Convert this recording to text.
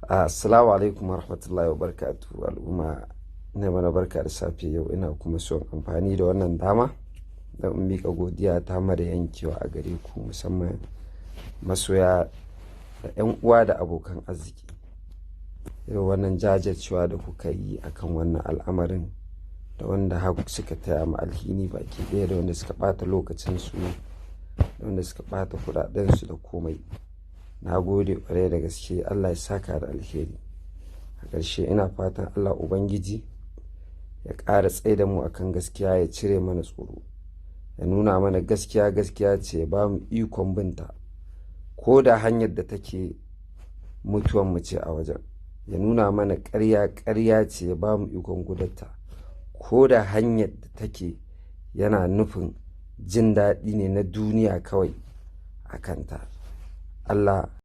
Assalamu alaikum warahmatullahi wabarakatuh. Al'umma, ina mana barka da safe. Yau ina kuma son amfani da wannan dama don in miƙa godiya ta mara yankewa a gare ku, musamman masoya da 'yan uwa da abokan arziki. Irin wannan jajircewa da kuka yi akan wannan al'amarin, da wanda har suka taya mu alhini baki ɗaya, da wanda suka ɓata lokacinsu, da wanda suka ɓata kuɗaɗensu da komai. Na gode ƙwarai da gaske, Allah ya saka da alheri. A ƙarshe, ina fatan Allah Ubangiji ya ƙara tsaida mu akan gaskiya, ya cire mana tsoro, ya nuna mana gaskiya gaskiya ce, ya ba mu ikon binta ko da hanyar da take mutuwan mu ce a wajen, ya nuna mana ƙarya ƙarya ce, ya ba mu ikon gudarta ko da hanyar da take yana nufin jin daɗi ne na duniya kawai a kanta. Allah.